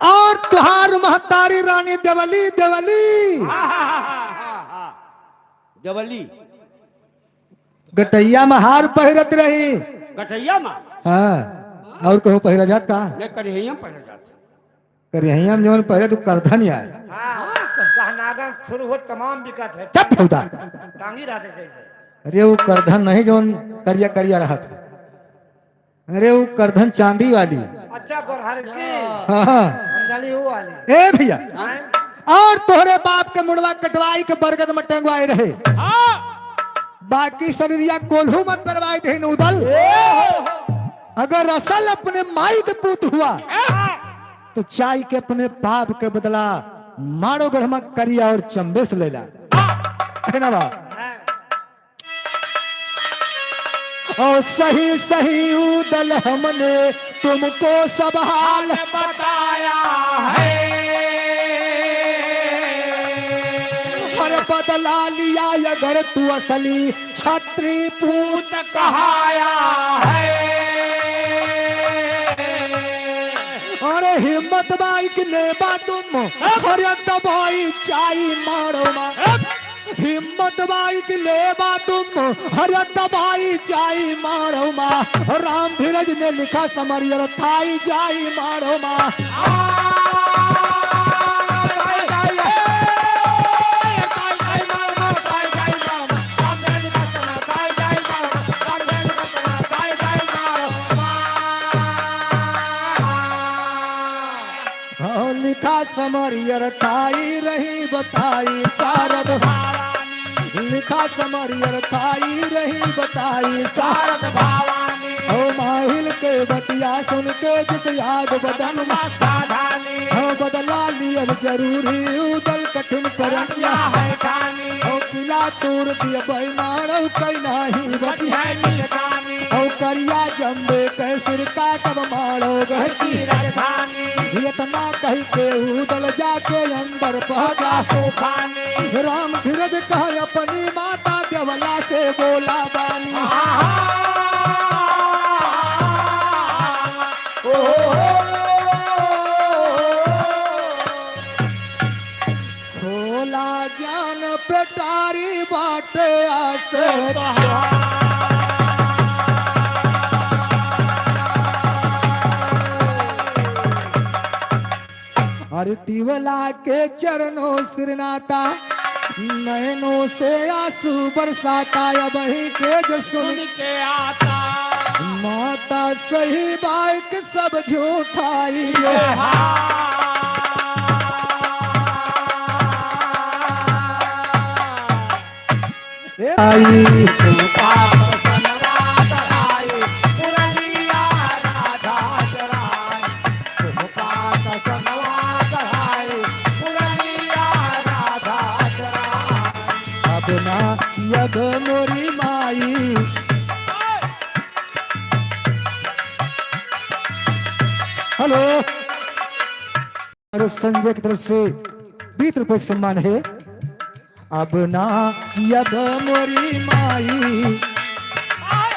और तुहार महतारी रानी देवली, देवली। हाँ, हाँ, हाँ, हाँ, हाँ, हाँ। देवली। गटैया में हार पहिरत रही। गटैया में? हाँ। और कहूँ पहिरा जात का? नहीं, करिहैया में पहिरा जात। करिहैया में जौन पहिरे तू करधन आए। हाँ, गहनागन शुरू हो, तमाम बिकत है। चुप फौदा। टांगी रहते सही से। अरे वो करधन नहीं जौन करिया करिया रहत। अरे वो करधन चांदी वाली। अच्छा, गोरहर की। हाँ, हाँ। हम जानी वो वाली। ए भैया। हाँ? और तोहरे बाप के मुड़वा कटवाई के बरगद में टंगवाए रहे। हाँ। बाकी शरीरिया कोल्हू मत परवाए थे उदल। अगर असल अपने माई के पूत हुआ, तो चाई के अपने पाप के बदला मारो गढ़मा करिया और चंबे से लेला। है ना बा? और सही सही उदल हमने तुमको सब हाल बताया है। हर बदला लिया अगर तू असली छत्री पूत कहाया है। अरे हिम्मत बाई कि लेबा तुम, अरे दबाई चाई मारो मा। हिम्मत बाई कि लेबा तुम, अरे दबाई चाई मारो मा। राम धीरज ने लिखा समरियर थाई जाई मारो मा। हाँ, लिखा समरियर थाई रही बताई सारद। लिखा समरियर थाई रही बताई सारद। ओ माहिल के बतिया सुन के जिस आग बदन मा। ओ बदला लियब जरूरी उदल कठिन परनिया। ओ किला तूर दिय बेईमान, ओ कई नाही बतिया। ओ करिया जम्बे के सिर काटब मारो गढ़ की। इतना कही के उदल जाके अंदर पहुंचा। राम धीरज कह अपनी माता देवला से बोला बानी। खोला ज्ञान पेटारी बाटे आसे। अरे तिवला के चरणों सिरनाता, नैनों से आंसू बरसाता, अबहीं के जो सुन सुन के आता। माता सही बाइक सब झूठाई रे। ए आई। अब ना जियब मोरी माई। हेलो। और संजय की तरफ से बीस रुपए का सम्मान है। अब ना जियब मोरी माई,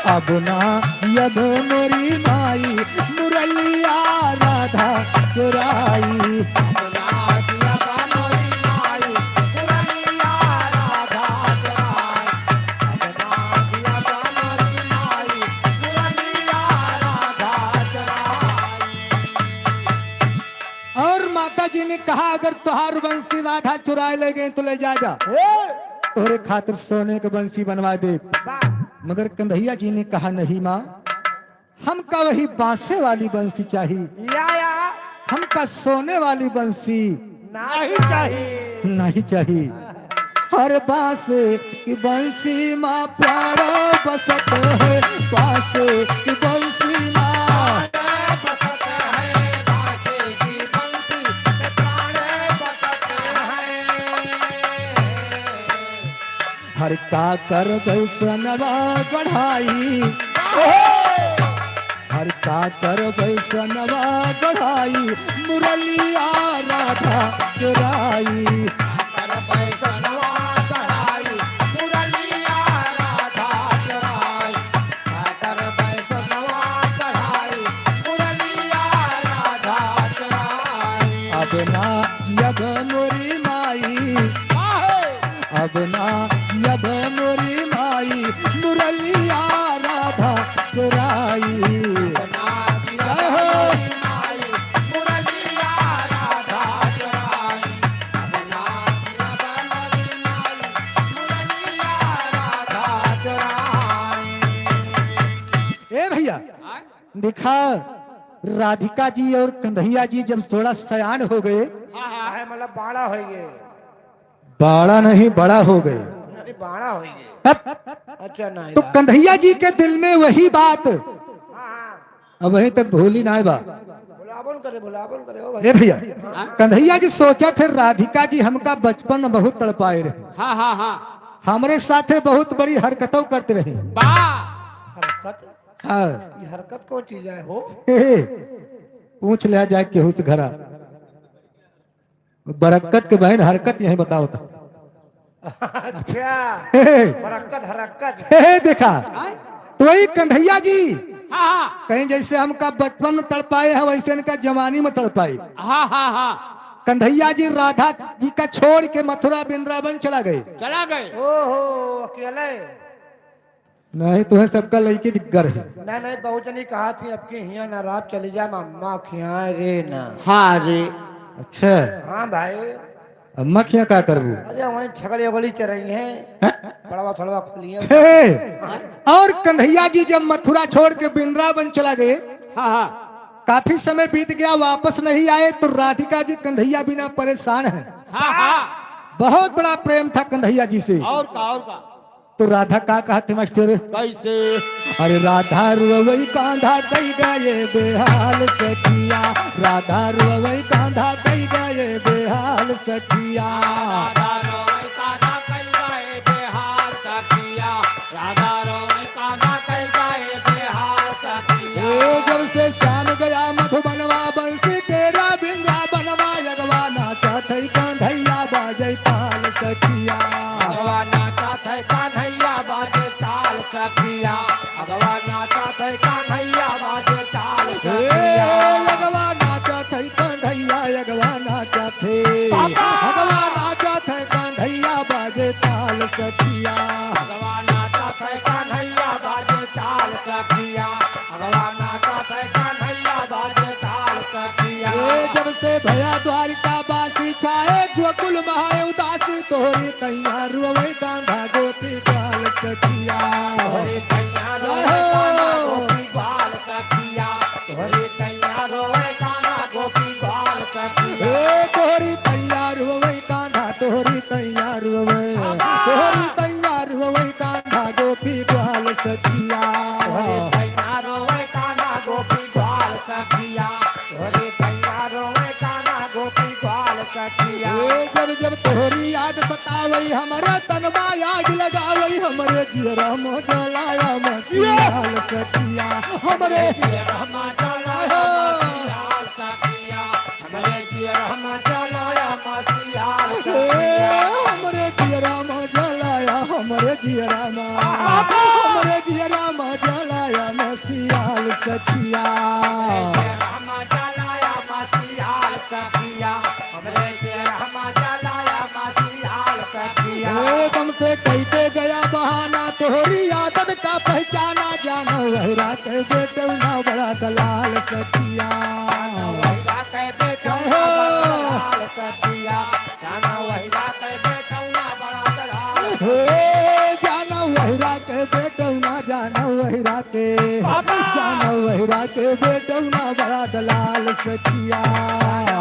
अब ना जियब मोरी माई, मुरलिया राधा चोराई। अब ना जियब मोरी माई, मुरलिया राधा चोराई। अब ना जियब मोरी माई, मुरलिया राधा चोराई। और माता जी ने कहा, "अगर तुहार बंसी राधा चुराए ले गए तो ले जा, जा। ए! तोहरे खातिर सोने के बंसी बनवा दे।" वाह। मगर कंधैया जी ने कहा, "नहीं माँ, हमका वही बांसे वाली बंसी चाहिए।" या, या। हमका सोने वाली बंसी नहीं चाहिए। नहीं चाहिए। हर बांस की बंसी मा प्राण बसत है, बांस की बंसी मा। हर का करबै सोनवा गढ़ाई, हर का करबै सोनवा गढ़ाई, मुरलिया राधा चुराई। अब ना जियब मोरी माई, अब ना जियब मोरी माई, मुरलिया राधा चुराई। जय हो। ए भैया, देखा, राधिका जी और कन्हैया जी जब थोड़ा सयान हो गए, हाँ, हाँ। है, मतलब, बाड़ा हो गए। बाड़ा नहीं, बड़ा हो गए। नहीं, बाड़ा हो गए। तब अच्छा, नहीं तो बा। कन्हैया जी के दिल में वही बात हाँ, हाँ। अब वहीं तक भूली नाय बा। भुलावन करे, भुलावन करे, ओ भाई। ए भैया, हाँ। कन्हैया जी सोचा थे, राधिका जी हमका बचपन में बहुत तड़पाए रहे। हाँ, हाँ, हाँ। हमरे साथे बहुत बड़ी हरकतों करते रहे। बा। हरकत? हाँ। ये हरकत कौन चीज है हो? हे, हे, पूछ लिया जाए केहू से घरा। बरक्कत के बहन हरकत यहीं बताओ तो। अच्छा। हे, हे। बरक्कत, हरक्कत। हे, हे, देखा। तो वही कन्हैया जी हाँ, हाँ। कहीं जैसे हमका बचपन में तड़पाए हैं, वैसे इनका जवानी में तड़पाए। हाँ, हाँ, हाँ। कन्हैया जी राधा जी का छोड़ के मथुरा वृंदावन चला गए। चला गए। ओहो, अकेले। नहीं, तुम्हें सबका लड़की दिग्गर है। नहीं, नहीं, बहुत जनी कहा थी, अब के हियाँ ना रात चली जा, अम्मा खियाए रे ना। हाँ रे। अच्छा। हाँ भाई। अम्मा खियाँ का करबू? अरे, वहीं छगड़ी उगड़ी चरई हैं। हैं? पड़वा थड़वा खुली है। हे! हाँ। और कन्हैया जी जब मथुरा छोड़ के वृंदावन चला गए, हाँ, हाँ। काफी समय बीत गया, वापस नहीं आए, तो राधिका जी कन्हैया बिना परेशान हैं। हाँ, हाँ। बहुत बड़ा प्रेम था कन्हैया जी से। और का, और का? तो राधा का कहत है मास्टर? कैसे? अरे राधा रोवई कांधा कई गए बेहाल सखिया, राधा रोवई कांधा कई गए बेहाल सखिया। राधा रोवई कांधा कई गए बेहाल सखिया, राधा रोवई कांधा कई गए बेहाल सखिया। ए, जब से श्याम गया मधुबनवा बंसी तेरा वृंदावनवा, अगवा नाचत है कान्हैया बाजै ताल सखिया। अगवा नाचत है कान्हैया बाजै ताल सखिया। अगवा नाचत है कान्हैया बाजै ताल ए, सखिया। अगवा नाचत है कान्हैया, अगवा नाचत है। बाबा। अगवा नाचत है कान्हैया बाजै ताल सखिया। अगवा नाचत है कान्हैया बाजै ताल सखिया। अगवा नाचत है कान्हैया बाजै ताल सखिया। ए, जब से भया द्वारिका बासी छाए गोकुल महाए उदासी, तोहरी तैया रोवै कांधा गोपी ग्वाल सखिया। तोहरी तैया रोवै कांधा गोपी ग्वाल सखिया। तोहरी तैया रोवै कांधा गोपी ग्वाल सखिया। ए, तोहरी तैया रोवै कांधा, तोहरी तैया रोवै, तोहरी तैया रोवै कांधा गोपी ग्वाल सखिया। तोहरी तैया रोवै कांधा गोपी ग्वाल सखिया। तोहरी तैया रोवै कांधा गोपी ग्वाल सखिया। ए, जब जब तोहरी याद सतावै, हमरे तन मा आग लगावै, हमरे जियरा मा जलाया मसीहाल सखिया। हमरे जियरा मा जलाया मसीहाल सखिया। हमरे जियरा मा जलाया मसीहाल ए, सखिया। हमरे जियरा मा जलाया, हमरे जियरा मा, आहा। हमरे जियरा मा जलाया मसीहाल सखिया। हमरे जियरा मा जलाया मसीहाल सखिया। हमरे जियरा मा जलाया मसीहाल सखिया। ए, दम से कइके गया बहाना, तोहरी आदत का पहचाना, जानो वही रात बेटौना बड़ा दलाल सखिया। जानो वही रात बेटौना जय हो। बड़ा दलाल सखिया। जानो वही रात बेटौना बड़ा दलाल। हे, जानो वही रात बेटौना, जानो वही रात के, बाबा। जाना वहिरा के बेटौना बड़ा दलाल सखिया।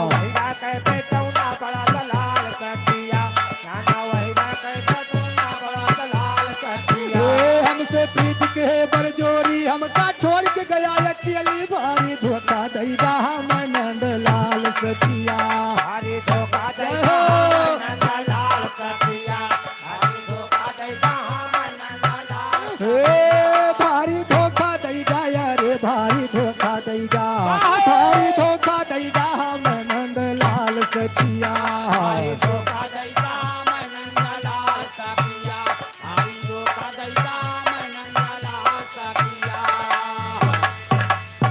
वहिरा के बेटौना बड़ा दलाल सखिया। जाना वहिरा के बेटौना बड़ा दलाल सखिया। ए, हमसे प्रीत के बरजोरी हमका छोड़ के गया अकेली, भारी धोखा दैगा हम नंदलाल सखिया। भारी धोखा जय दैगा हो। हम नंदलाल सखिया। भारी धोखा दैगा हम नंदलाल। ए, भारी धोखा दैगा, अरे भारी धोखा दैगा, भारी धोखा दैगा हम नंदलाल सखिया। भारी धोखा दैगा हम नंदलाल सखिया। भारी धोखा दैगा हम नंदलाल सखिया।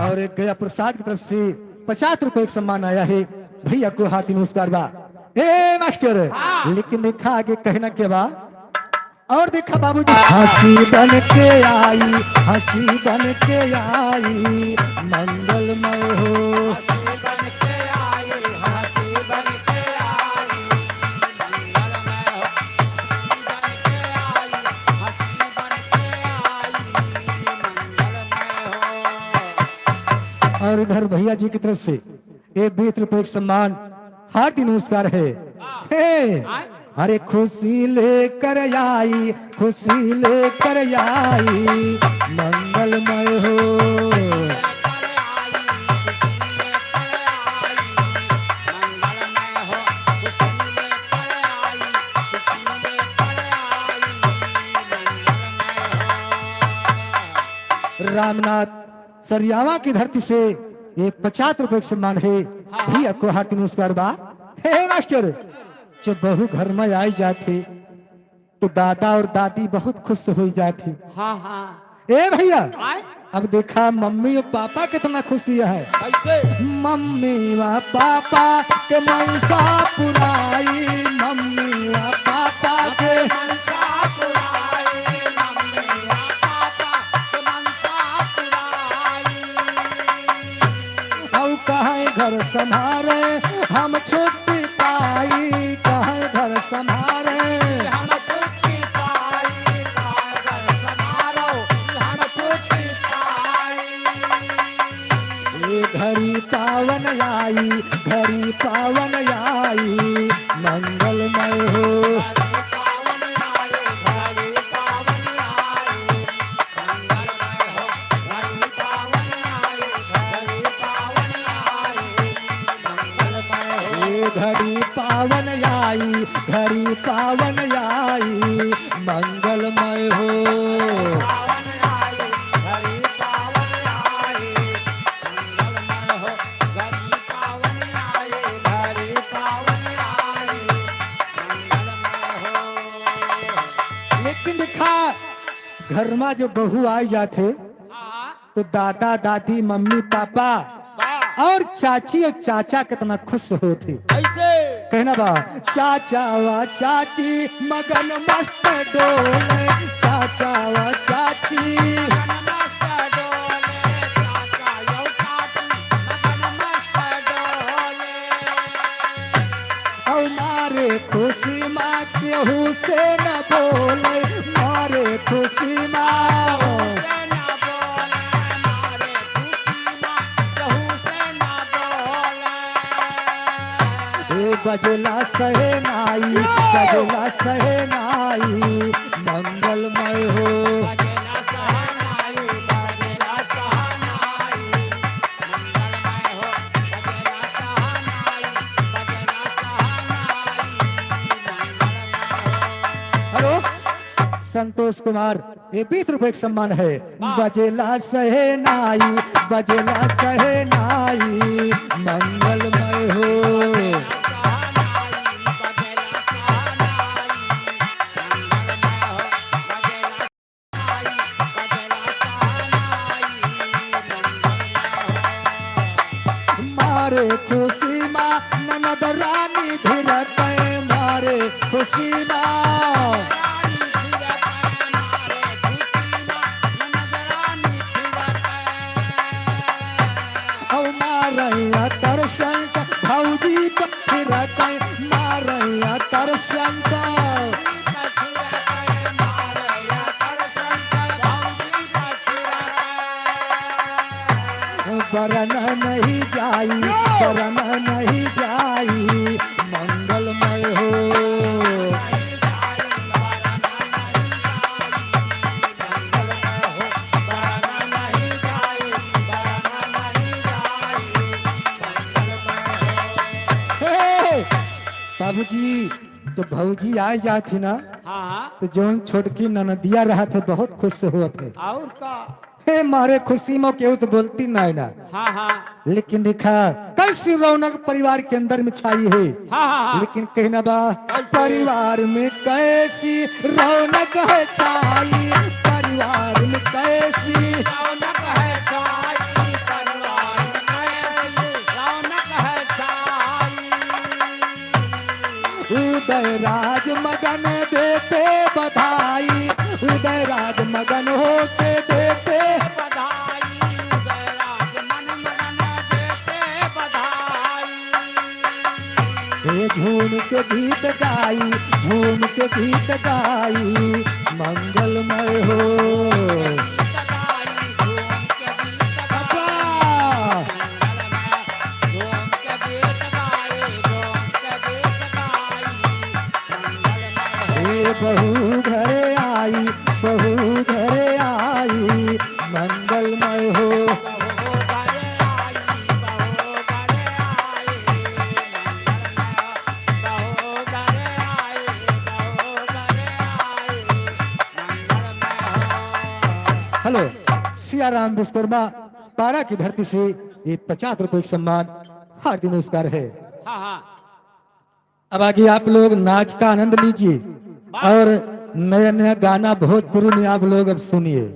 और एक गया प्रसाद की तरफ से पचास रुपए का सम्मान आया है, भैया को हार्दिक नमस्कार बा। ए मास्टर, हाँ। लेकिन देखा आगे कहना के बा। और देखा बाबूजी, हंसी बन के आई, हंसी बन के आई, मंगलमय हो। हंसी बन के आई, हंसी बन के आई, मंगलमय हो। हंसी बन के आई, हंसी बन के आई, मंगलमय हो। और इधर भैया जी की तरफ से ये बीस रुपए का सम्मान, हार्दिक नमस्कार है। हे, अरे खुशी लेकर आई, खुशी लेकर आई, मंगलमय हो। रामनाथ सरियावा की धरती से ये पचास रुपए का सम्मान है। हाँ, हाँ। भैया को हार्दिक नमस्कार बा। हे मास्टर, जब बहू घर में आई जात है, तो दादा और दादी बहुत खुश हो जात है। हाँ, हाँ। ए भैया, आय? अब देखा मम्मी और पापा कितना खुशी है। कैसे? मम्मी व पापा के मनसा पुराई, मम्मी व पापा के मनसा पुराई, मम्मी व पापा के मनसा पुराई। औ कहाँ घर संभारे हम छुट्टी पाई, कहाँ घर संभारे हम छुट्टी पाई, कहाँ घर संभारो हम छुट्टी पाई। ए घड़ी पावन आई, घड़ी पावन आई, मंगलमय हो। ए घड़ी पावन आई, घड़ी पावन आई, मंगलमय हो। लेकिन देखा, घर मा जो बहू आइ जात है, हाँ। तो दादा, दादी, मम्मी, पापा बा। और चाची और चाचा कितना खुश होत है। कैसे? कहना बा, चाचा वा चाची मगन मस्त डोले, चाचा वा चाची। मगन मस्त डोले, चाचा यो चाची, मगन मस्त डोले। औ मारे खुशी मा केहू से न बोले, मारे खुशी मा। ए बजला सहनाई, बजला सहनाई, मंगलमय हो। हेलो, संतोष कुमार, ये बीस रुपए का सम्मान है। वाह। बजला सहनाई, बजला सहनाई, मंगलमय हो। मारे खुशी मा ननद रानी धिरकै, मारे खुशी मा। औ मारे अतर संत भौजी प फिरकै, मारे अतर संत। बरना नहीं जाई मंगलमय हो। हे, बाबूजी, तो भौजी आए जात ही ना, हाँ, हाँ। तो जौन छोटकी ननदिया रहत है, बहुत खुश होत है। और का? हे, मारे खुशी में केहू से बोलती नहीं ना। हाँ, हाँ। लेकिन देखा, कैसी रौनक परिवार के अंदर में छाई है। हाँ, हाँ, हाँ। लेकिन कहना बा, कैसी? परिवार में कैसी रौनक है छाई, परिवार में कैसी रौनक है छाई, परिवार में कैसी रौनक है छाई। उदय राज मगन देते बधाई, उदय राज मगन होके देते बधाई, उदय राज मन मगन देते बधाई। हे झूम के गीत गाई, झूम के गीत गाई, मंगलमय हो। अब्बा! हे बहू घरे आई, बहू घरे आई, मंगलमय हो। हेलो, सियाराम विश्वकर्मा पारा की धरती से ये पचास रुपए का सम्मान हार्दिक नमस्कार है। हाँ, हाँ। अब आगे आप लोग नाच का आनंद लीजिए और नया नया गाना भोजपुरी में आप लोग अब सुनिए।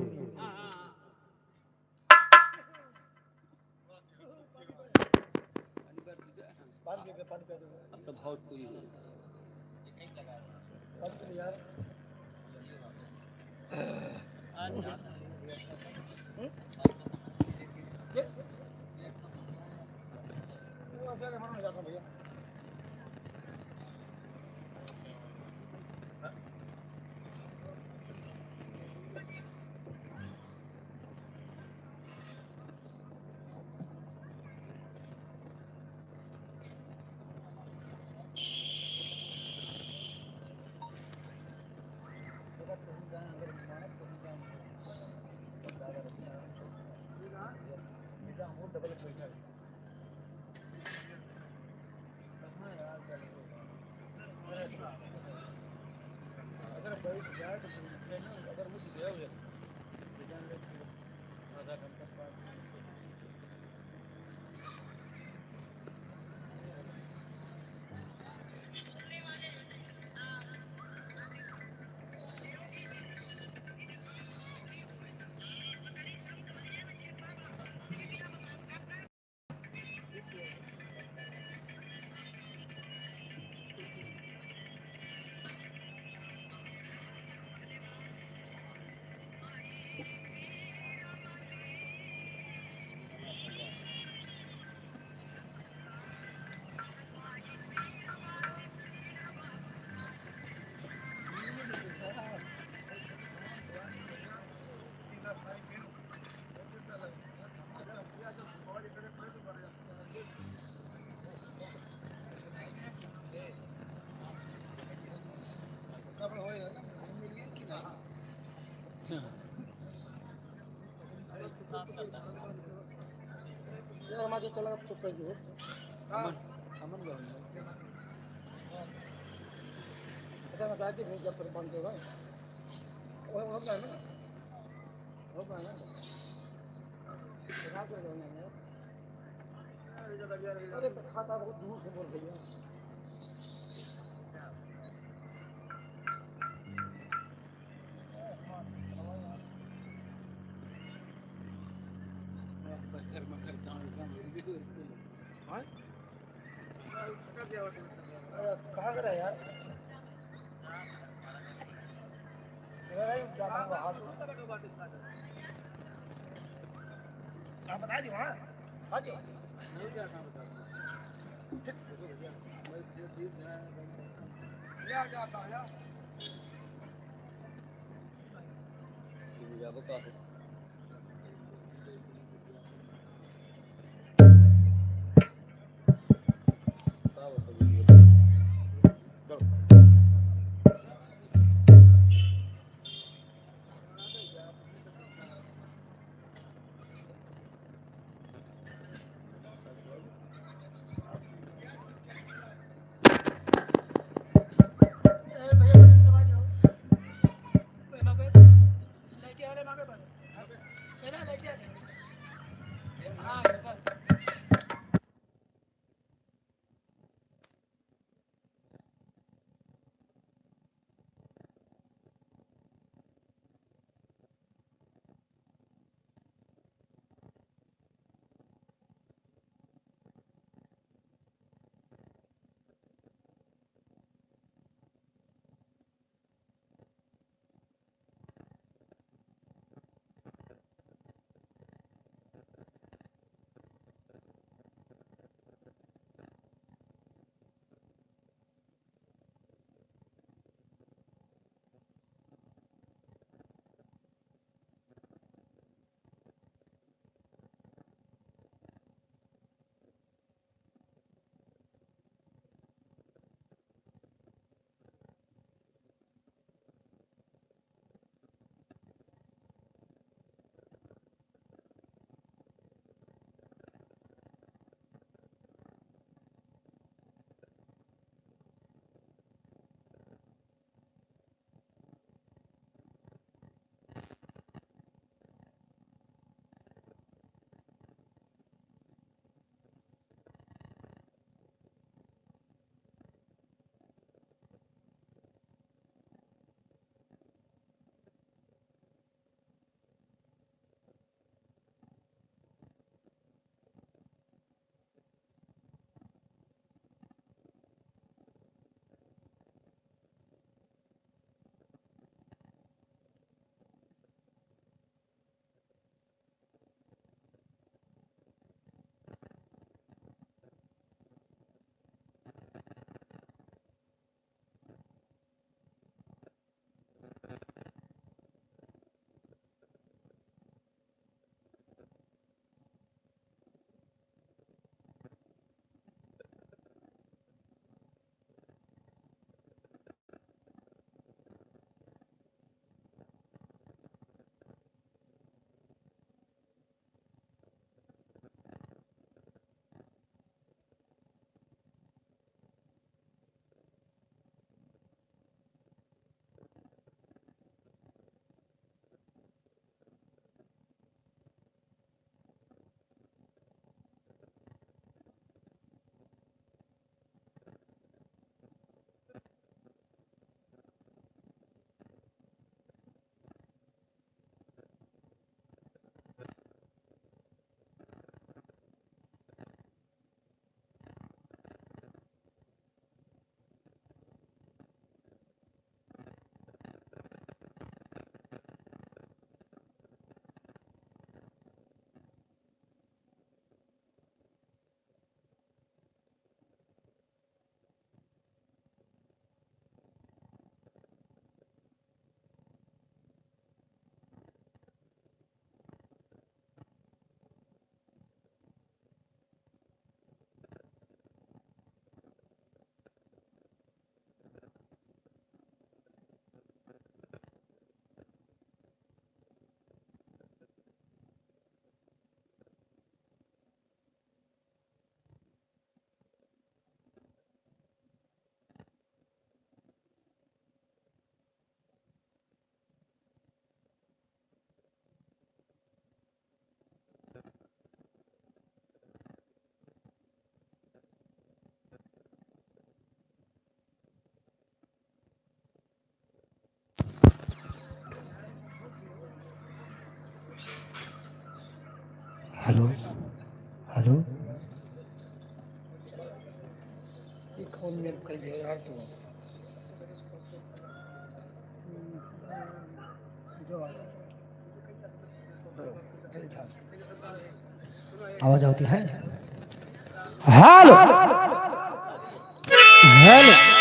यार, हमारे चला, अब चुप कर दो। अमन, अमन गया है। अच्छा, ना चाहते हैं, जब पर बंद होगा। वो, वो क्या है ना? वो क्या है ना? रात को जाना है। अरे, तो खाता बहुत दूर से बोल भैया। हाँ? अरे, कहाँ गया यार? मेरा नहीं जाता हुआ हाथ। आप बता दो, हाँ? आ जाओ। ले आ जाता है। हेलो, हेलो। ये कौन मेरे को दे यार तू? आवाज आवती है? हेलो, हेलो।